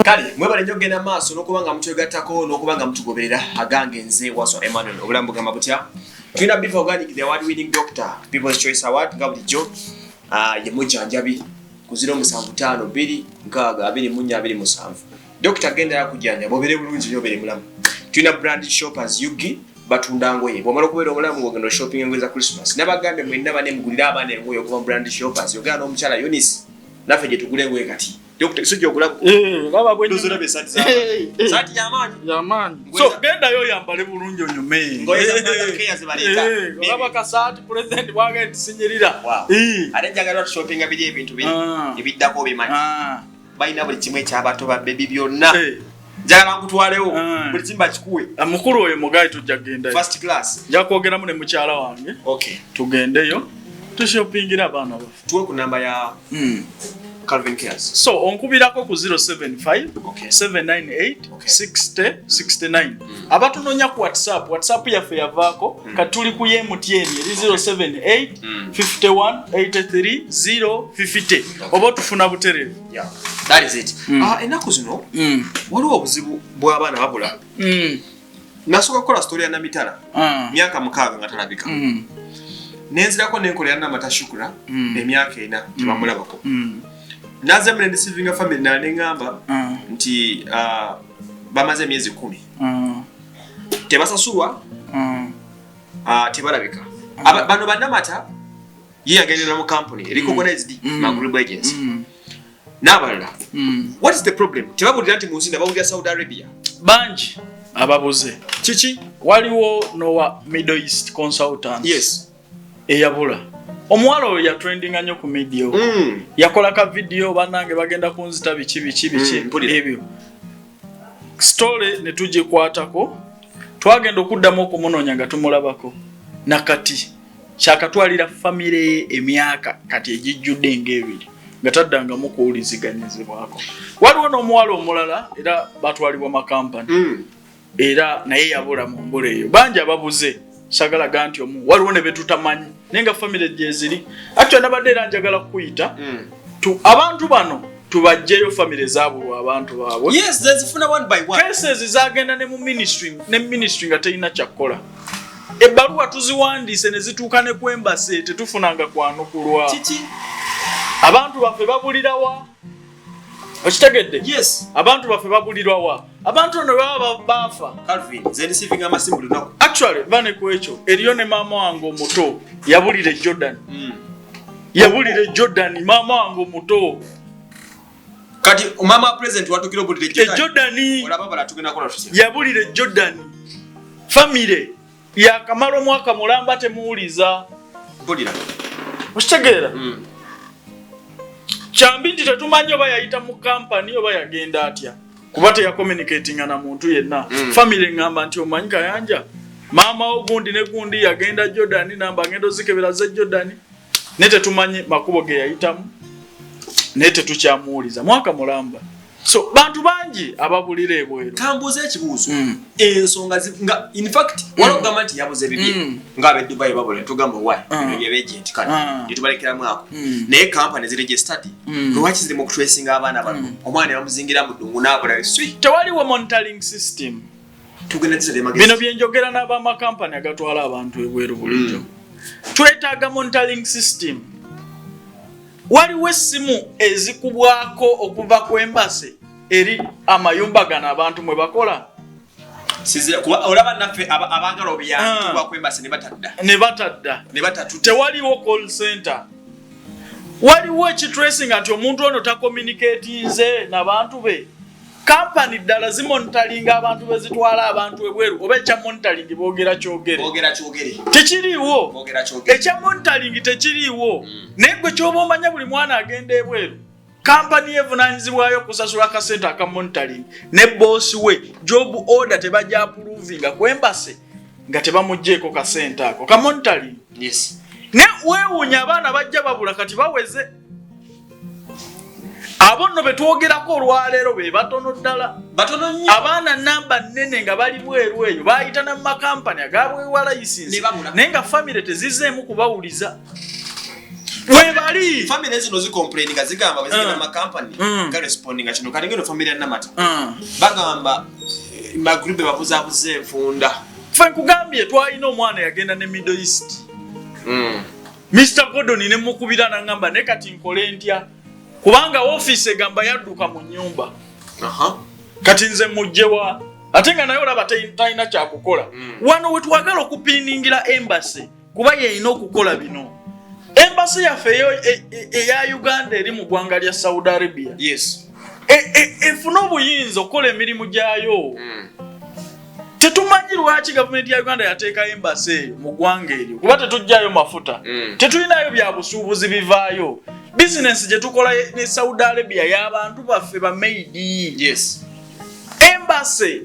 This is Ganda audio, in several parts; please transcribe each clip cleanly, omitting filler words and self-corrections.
Kale mwebale nnyo okugenda maaso n'okuba nga mutwegattako n'okuba nga mutugoberera. Agange nze Waswa Emmanuel. Obulamu bugamba butya? Tulina Biva Organic, the award winning doctor, People's Choice Award, nga bulijjo ye mujjanjabi ku 075 2 6 24 27. Dokita genda yakujjanjaba obeere bulungi nnyo, obeere mulamu. Tulina Brand Shoppers UG, batunda ngoye. Bw'omala okubeera omulamu ng'ogenda shopping engoye za Christmas. Nabagambye mwenna bane mugulire abaana engoye okuva mu Brand Shoppers. Yogera n'omukyala Eunice, naffe gye tugula engoye kati. Dokita, sijja okulaba. Laba bwe Ndozi olaba esaati za saati y'amaanyi. Yamaanyi. Ngoye So gendayo oyambale bulungi onyume. Ngoye za Brand Care zibaleeta. Olaba kasaati president bwagenda tusinyirira. Wow. Ate njagala tushoppinga biri ebintu biri ebiddako obimanyi. Balina buli kimu ekyabato ba baby byonna. Njagala nkutwalewo buli kimu bakikuwe. Mukulu oyo mugayi tujja kugendayo. First class. Nja kwogeramu ne mukyala wange. Okay. Tugendeyo tushoppingira abaana baffe. Tuwe ku namba ya Calvin Cares. So onkubirako ku 075 798 60 69. Abatunonya ku WhatsApp, WhatsApp yaffe yavaako, kati tuli ku MTN eri 078 51 83 050. Oba otufuna butereevu. Yeah. That is it. Ennaku zino waliwo obuzibu bw'abaana babula. Nasooka kukola story ya Namitala myaka 6 nga talabika. Nenzirako nenkolera Namata Shukura emyaka 4 tebamulabako. Naze mu receiving family na nengamba nti bamaze emyezi 10 tebasasulwa, tebalabika. Bano bannamata ye yagendera mu company recognized Maghrib Agency n'abalala. What is the problem? Tebabulira nti mu nsi nabawulira Saudi Arabia. Bangi ababuze. Kiki? Waliwo nowa Middle East Consultants. Yes. Eyabula. Omuwala oyo yatrendinga nnyo ku media. Yakola ka video bannange bagenda kunzita biki biki biki ebyo. Story ne tugikwatako, twagenda okuddamu okumunoonya nga tumulabako. Nakati kyakatwalira famire ye emyaka kati egijjudde ng'ebiri nga taddangamu kuwuliziganyizibwako. Waliwo n'omuwala omulala era batwalibwa makampani. Era naye yabula mu mbula eyo. Bangi ababuze sagala ga nti omu waliwo ne betutamanyi naye nga famire gyeziri. Actually nabadde era njagala kukuyita abantu bano tubajjeyo famire zaabulwa abantu baabwe. Yes, zezifuna one by one. Cases zagenda ne mu ministry, ne ministry nga terina kyakukola. Ebbaluwa tuziwandiise ne zituuka ne ku embassy, tetufunanga kwanukulwa. Kiki? Abantu baffe babulirawa? Okitegedde? Yes. Abantu baffe babulirwa wa? Abantu bano baba baafa. Calvin, nze receiving amasimu buli lunaku. Actually, bane ku ekyo, eriyo ne maama wange omuto yabulira e Jordan. Yabulira e Jordan, maama wange omuto. Kati mama president watukira obulira e Jordan. E Jordan. Olaba bala tugenda kola tutya? Yabulira e Jordan. Family yakamala omwaka mulamba temuwuliza. Mpulira. Okitegeera? Kyambi nti tetumanyi oba yayita mu kampani oba yagenda atya. Kuba teyacommunicatinga na muntu yenna. Family ngamba nti omanyi Kayanja, maama wo gundi ne gundi yagenda Jordan, namba agenda ozikebera ze Jordan. Naye tetumanyi makubo ge yayitamu, naye tetukyamuwuliza mwaka mulamba. So bantu bangi ababulira ebweru. Kambuuze ekibuuzo. Ensonga nga in fact waliwo okugamba nti yabuze bibye ng'ab'e Dubai babula tugamba why ebyo bye agent kale netubalekeramu ako. Naye company ziri registered. Lwaki ziri mu kutracinga abaana bano? Omwana bamuzingira mu ddungu n'abula swi. Tewaliwo monitoring system. Tugenda tuzadde magezi. Bino bye njogera n'abamakampani agatwala abantu ebweru bulijjo. Twetaaga monitoring system. Waliwo essimu ezikubwako okuva ku embassy eri amayumba gano abantu mwe bakola. Sizira kuba olaba naffe abaagala obuyambi tuba ku embassy ne batadda. Ne batadda. Ne batatu. Tewaliwo call center. Waliwo ekitracing nti omuntu ono tacommunicatinze n'abantu be. Kampani ddala zimonitoringa abantu bezitwala abantu ebweru oba ekya monitoring boogera kyogere. Boogera kyogere. Tekiriiwo. Boogera kyogere. Ekya monitoring tekiriiwo. Naye gwe ky'oba omanya buli mwana agenda ebweru. Kampani evunaanyizibwayo okusasula akasente aka monitoring ne boosi we job order tebajja approvinga ku embassy nga tebamuggyeeko kasente ako ka monitoring. Yes. Ne weewuunya abaana bajja babula kati baweze. Abo nno be twogerako olwaleero be batono ddala. Batono nnyo. Abaana namba nnene nga bali bweru eyo bayita na mu makampani agabwewa license. Ne babula. Naye nga famire tezizzeemu kubawuliza. Webali Family zino zicomplaininga, zigamba bwezigenda mu makampani garespondinga kino. Kati ngeno family ya Namata bagamba magribe babuzabuza enfunda. Fe nkugambye, twalina omwana yagenda ne Middle East, Mr Gordon, ne mukubira nangamba, naye kati nkole ntya kubanga ofiisi egamba yadduka mu nyumba. Kati nze mugjewa ate nga naye olaba talina kyakukola. Wano we twagala okupiningira embassy, kuba yeyina okukola bino. Embassy yaffe eya Uganda eri mu ggwanga lya Saudi Arabia efune obuyinza okukola emirimu gyayo. Tetumanyi lwaki gavumenti ya Uganda yateekayo embassy eyo mu ggwanga eryo, kuba tetugjayo mafuta, tetulinayo bya busuubuzi bivaayo. Bizinensi gye tukola ne Saudi Arabia y'abantu baffe bamaid. Embassy,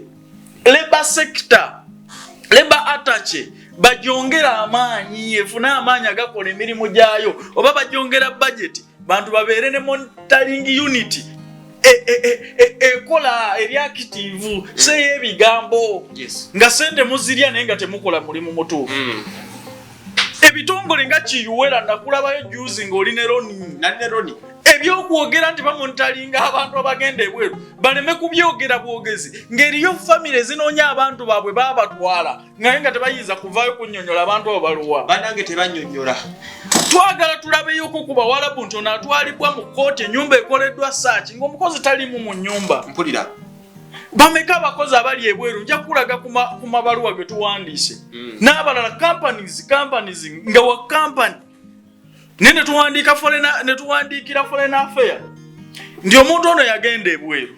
labor sector, labor attache bagyongera amaanyi, efune amaanyi agakola emirimu gyayo, oba bagyongera budget, bantu babeere ne monitoring unit ekola eri active, seyo ebigambo nga sente muzirya naye nga temukola mulimu mutuufu. Ebitongole nga kiyuwera, nakulabayo juzi ng'oli ne Roni. Nali ne Roni. Ebyokwogera nti bamonitoringa abantu abagenda ebweru, baleme kubyogera bwogezi, ng'eriyo famire ezinoonya abantu baabwe babatwala, naye nga tebayinza kuvaayo kunnyonnyola abantu abo baluwa. Banange, tebannyonnyola. Twagala tulabeyoko ku bawalabu nti ono atwalibwa mu kkooti, ennyumba ekoleddwa search ng'omukozi talimu mu nnyumba. Mpulira. Bameka abakozi abali ebweru? Nja kulaga ku mabaluwa ge tuwandiise n'abalala, companies nga wa company, naye netuwandiikira foreign affair nti omuntu ono yagenda ebweru,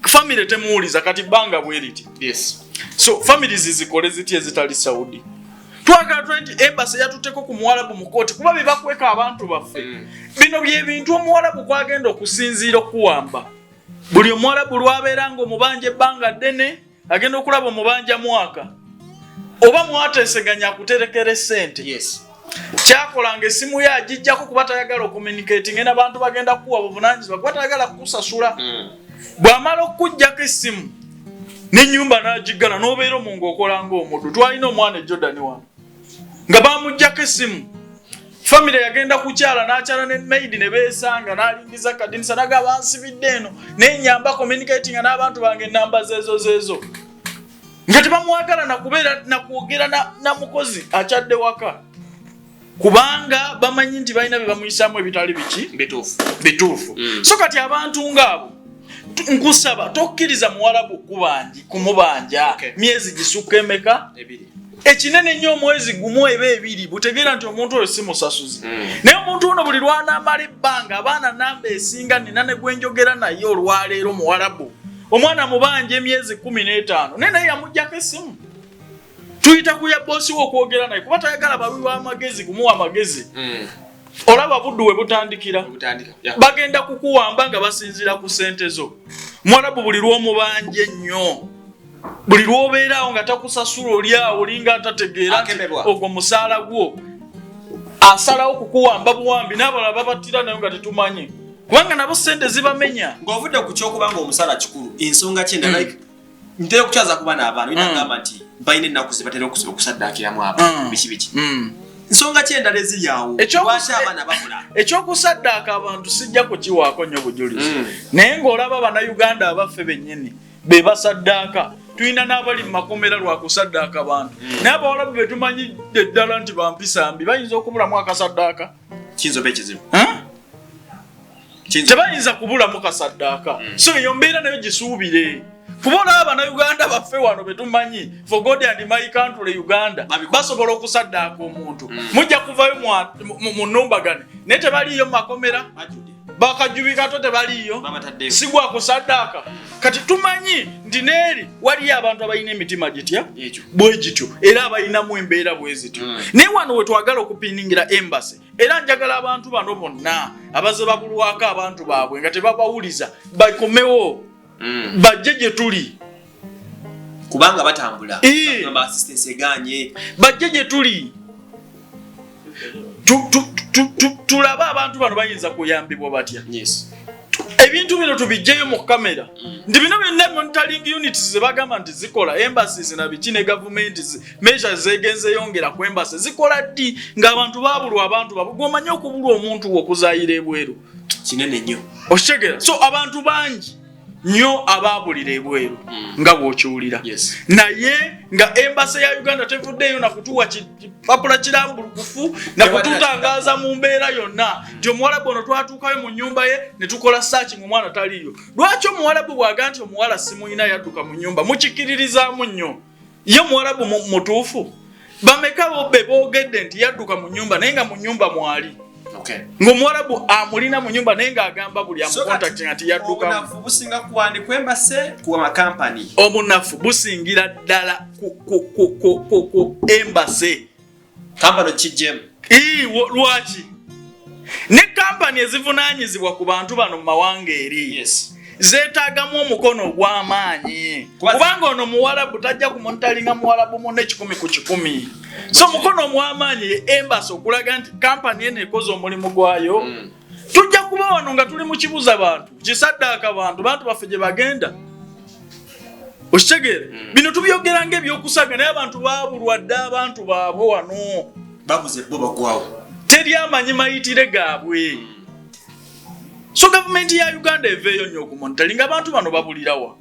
famire temuwuliza kati bbanga bwe riti. So families zikole ziti ezitali Saudi? Twagala twa nti embassy yatutteko ku muwalabu mu kooti, kuba bebakweka abantu baffe. Bino byebintu omuwalabu kwagenda okusinziira okuwamba. Buli omuwalabu lwabeera nga omubanja ebbanga ddene, agenda okulaba omubanja mwaka oba mwateeseganya akuterekera essente. Kyakolanga essimu ye agijjako kuba tayagala ocommunicating n'abantu, bagenda kukuwa buvunanyizibwa kuba tayagala kukusasula. Bw'amala okukuggyako essimu n'ennyumba n'agiggala, n'obeera omwo ng'okola ng'omuddu. Twalina omwana e Jordan wano nga bamuggyako essimu, famire yagenda kukyala, n'akyala ne maid ne beesanga, n'alingiza kadinisa naga bansibidde eno nenyamba communicating n'abantu bange, enamba zeezo zeezo, nga tebamwagala nakubeera nakwogera na mukozi akyadde waka, kubanga bamanyi nti balina bye bamuyisaamu ebitali biki bituufu. Bituufu. So kati abantu ngaabo, nkusaba tokkiriza muwalabu kumubanja myezi gisukka emeka? 2. Ekinene ennyo omwezi gumu eba 2, butegeera nti omuntu oyo si musasuzi. Naye omuntu ono buli lwanaamala ebbanga, abaana namba esinga nina ne gwenjogera naye olwaleero, muwalabu, omwana mubanja emyezi 15, naye naye yamugjako essimu. Tuyita kuya boosi we okwogera naye, kuba tayagala bawi w'amagezi kumuwa amagezi. Olaba buddu we butandikira. Butandika. Bagenda kukuwamba nga basinziira ku ssente zo. Muwalabu buli lw'omubanja ennyo, buli lw'obeeraawo nga takusasula, oli awo olinga atategeera nti Akemebwa. ogwo musaala gwo, asalawo kukuwamba buwambi, n'abalala babattira nayo nga tetumanyi, kubanga nabo ssente zibamenya. Ng'ovudde ku kyokuba nga omusala kikulu, ensonga kyenda, like ntera okukyaza ku baana, abaana oyina gamba nti balina ennaku ze batera okusaddaakiramu abantu, biki biki. Nsonga ki endala eziri awo? Lwaki abaana bakola? Ekyokusaddaaka abantu sijja kukiwaako nnyo bujulizi, naye ng'olaba bannayuganda abaffe bennyini be basaddaaka. Tulina n'abali mu makomera lwa kusaddaaka bantu, naye abawalabu be tumanyidde ddala nti bampisa mbi bayinza okubulamu akasaddaaka? Kiyinza oba ekizibu. Huh? Kiyinza. Tebayinza kubulamu kasaddaaka. So eyo mbeera nayo gisuubire, kuba olaba bannayuganda baffe wano betumanyi, for God and my country Uganda, Babikola. basobola okusaddaaka omuntu. Mujja kuvayo mu nnumbagane, naye tebaliiyo mu makomera. Bajjudde. Bakajubikato tebaliiyo. Babataddeyo. Si gwa kusaddaaka. Kati tumanyi nti neeri waliyo abantu abalina emitima gitya? Ekyo. Bwe gityo, era abalinamu embeera bwe zityo. Naye wano we twagala okupiningira embassy, era njagala abantu bano bonna abaze babulwako abantu baabwe nga tebabawuliza bakomewo, bajje gye tuli. Kubanga batambula, bagamba assistance eganye. Bajje gye tuli, tulabe abantu bano bayinza kuyambibwa batya. Ebintu bino tubijjeyo mu kamera nti bino byonna monitoring units ze bagamba nti zikola, embassies na biki ne gavumenti measures zegenze yongera ku embassy zikola ddi ng'abantu babulwa abantu babwe? Gwomanyi okubulwa omuntu okuzaayira ebweru kinene nnyo. Okitegeera? So abantu bangi nnyo abaabulira ebweru nga bw'okiwulira, naye nga embassy ya Uganda tevuddeeyo nakutuwa kipapula kirambulukufu nakututangaaza mu mbeera yonna nti omuwalabu ono twatuukayo mu nnyumba ye ne tukola search nga omwana taliiyo. Lwaki omuwalabu bw'aga nti omuwala simuyina, yadduka mu nnyumba, mukikiririzaamu nnyo? Ye omuwalabu mutuufu? Bameka be boogedde nti yadduka mu nnyumba naye nga mu nnyumba mwali, ng'omuwalabu amulina mu nyumba naye ng'agamba buli amucontactinga nti yaddukamu? Obunafu businga kuwandikwa embassy kuwa makampani? Obunafu busingira ddala ku embassy. Kampani kijjemu. Lwaki ne kampani ezivunaanyizibwa ku bantu bano mu mawanga eri zeetaagamu omukono ogw'amaanyi? Kubanga ono muwalabu tajja kumonitoringa muwalabu munne 100%. So omukono omw'amaanyi ye embassy okulaga nti kampani eno ekoze omulimu gwayo. Tujja kuba wano nga tuli mu kibuza bantu, kisaddaaka bantu, bantu baffe gye bagenda. Okitegeere? Bino tubyogera ngaebyokusaga, naye abantu babulwa dde abantu baabwe wano. Babuze bo, bagwawo. Teri amanyi mayitire gaabwe. So gavumenti ya Uganda eveeyo nnyo okumonitoringa abantu bano. Babulirawa?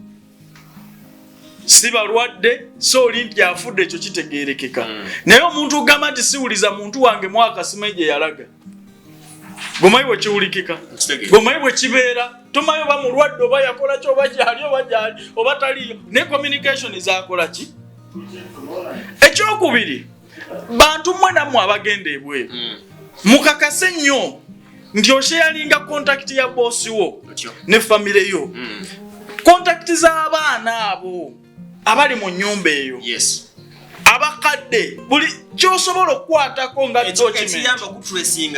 Si balwadde, so oli nti afudde, ekyo kitegeerekeka. Naye omuntu ogamba nti siwuliza muntu wange mwaka, simanyi gye yalaga, gomanyi bwe kiwulikika, gomanyi bwe kibeera, tomanyi oba mulwadde oba yakola ki, oba gyali oba gyali oba taliyo, naye communication zakola ki? Ekyokubiri, bantu mmwe nammwe abagenda ebweru, mukakase nnyo nti osharinga contact ya boss wo ne famire yo, contact z'abaana abo abali mu nnyumba eyo, abakadde, buli kyosobola okukwatako nga document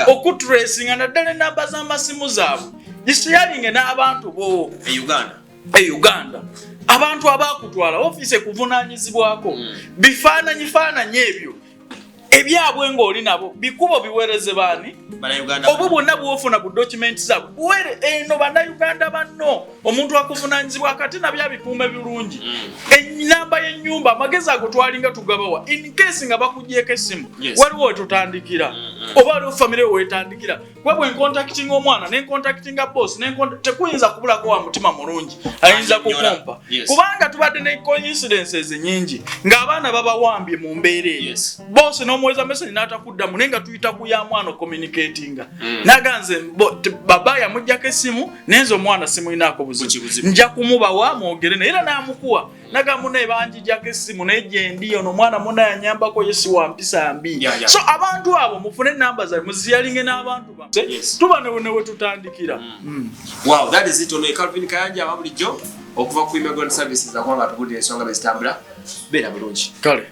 okutracinga, naddala enamba z'amasimu zaabwe, gisharinge n'abantu bo e Uganda. E Uganda, abantu abakutwala, ofiisi ekuvunanyizibwako, bifaananyi faananyi ebyo ebyabwe ng'oli nabo, bikubo biweereze baani? Obwo bwonna bwofuna bu document zaabwe buwere eno Bannayuganda banno. Omuntu akuvunanyizibwako ate nabyo abikuume birungi. Enamba y'ennyumba, amagezi ago twalinga tugabawa in case nga bakugyeko essimu, waliwo wetutandikira oba waliwo famire wetandikira, kuba bwe ncontactinga omwana nencontactinga boss, tekuyinza kubulako wa mutima mulungi ayinza kukumpa, kubanga tubadde ne coincidences nyingi ng'abaana babawambye mu mbeera eyo, boss n'omuweza message n'atakuddamu, naye nga tuyita ku ya mwana ocommunicatinga, naganze baba yamugjako essimu, naye nze omwana simulinaako buzibu, nja kumubawa mwogere naye, era n'amukuwa naga munaye banjijako essimu, naye gyendi ono omwana muna yanyambako, ye si wampisa mbi. So abantu abo mufune enamba zaabwe, muzisharinge n'abantu ba tuba newe tutandikira. Wow, that is it. Ono Calvin Kayanja aba bulijjo okuva ku Immigrant Services, akubanga atubulira ensonga bezitambula. Beera bulungi. Kale.